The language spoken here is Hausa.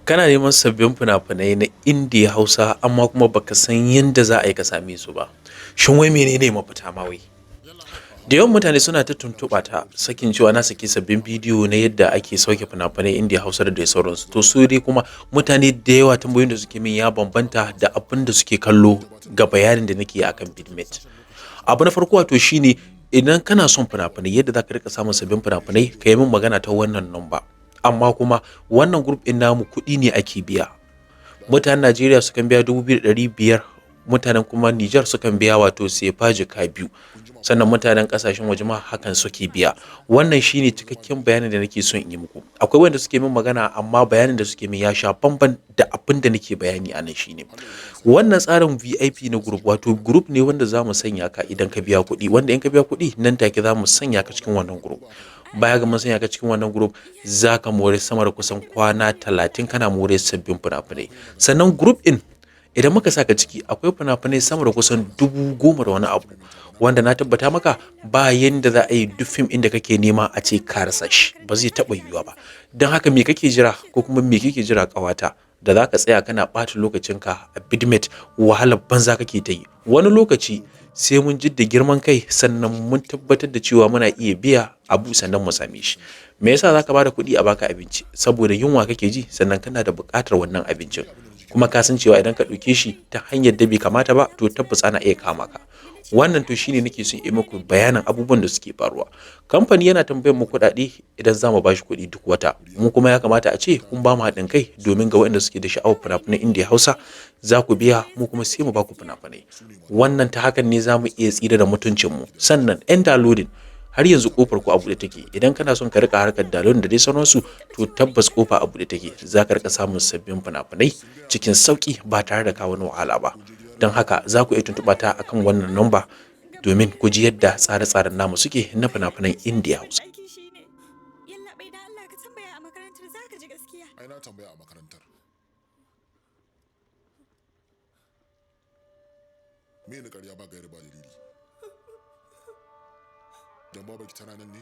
Kana neman sabbin fina-finai na Indiya Hausa amma kuma baka san yadda za a yi ka same su ba. Shin wai menene mafita ma wai? Da yawan mutane suna ta tuntuɓa ta sakin cewa na saki sabbin bidiyo na yadda ake sauke fina-finai Indiya Hausa da dai sauransu. To su dai kuma mutane da yawa tambayoyin da suke min ya bambanta da abin da suke kallo ga bayanin da nake yi akan Vidmate. Abu na farko wato shine idan kana son fina-finai, yadda za ka rika samun sabbin fina-finai, ka yi min magana ta wannan number. Amma kuma wannan group ɗin namu kuɗi ne ake biya. Mutanen Najeriya sukan biya 2,500, mutanen kuma Nijar sukan biya wato sefa 2,000. Sannan mutanen ƙasashen waje ma hakan suke biya. Wannan shine cikakken bayanin da nake son in yi muku. Akwai wanda suke min magana, amma bayanin da suke min ya sha bamban da abin da nake bayani a nan shine. Wannan tsarin VIP na group, wato group ne wanda za mu sanya ka idan ka biya kuɗi, wanda in ka biya kuɗi nan take za mu sanya ka cikin wannan group. Baya ga mun sanya ka cikin wannan group, za ka more sama da kusan kwana 30 kana more sabbin fina-finai. Sannan group ɗin idan muka saka ciki, akwai fina-finai sama da kusan 10,000 da wani abu, wanda na tabbata maka ba yanda za a yi duk fim ɗin da kake nema a ce ka rasa shi, ba zai taɓa yiwuwa ba. Don haka me kake jira, ko kuma me kike jira, ƙawata, da za ka tsaya kana ɓata lokacinka a Vidmate? Wahalar banza kake ta yi. Wani lokaci sai mun jidda girman kai, sannan mun tabbatar da cewa muna iya biya abu sannan mu same shi. Me yasa za ka bada kuɗi a baka abinci? Saboda yunwa kake ji, sannan kana da buƙatar wannan abincin. Kuma ka san cewa idan ka ɗauke shi ta hanyar da bai kamata ba, to tabbas ana iya kama ka. Wannan to shine nake son yi muku bayanin abubuwan da suke faruwa. Kamfani yana tambayar mu kuɗaɗe idan za mu ba shi kuɗi duk wata. Mu kuma ya kamata a ce kun ba mu haɗin kai, domin ga waɗanda suke da sha'awar fina-finan Indiya Hausa, za ku biya, mu kuma sai mu ba ku fina-finai. Wannan ta hakan ne za mu iya tsira da mutuncinmu. Sannan 'yan downloading, har yanzu kofar ku a buɗe take. Idan kana son ka rika harkar downloading da dai sauransu, to tabbas kofa a buɗe take. Za ka rika samun sabbin fina-finai cikin sauƙi ba tare da ka wani wahala ba. Don haka za ku iya tuntuɓa ta akan wannan number domin ku ji yadda tsare-tsaren namu suke na fina-finan Indiya Hausa. Aiki shine. Yallaɓai, da Allah ka tambaya a makarantar, za ka ji gaskiya. Ai na tambaya a makarantar. Me na ƙarya ba gaira ba dalili? Dan babarki tana nan ne?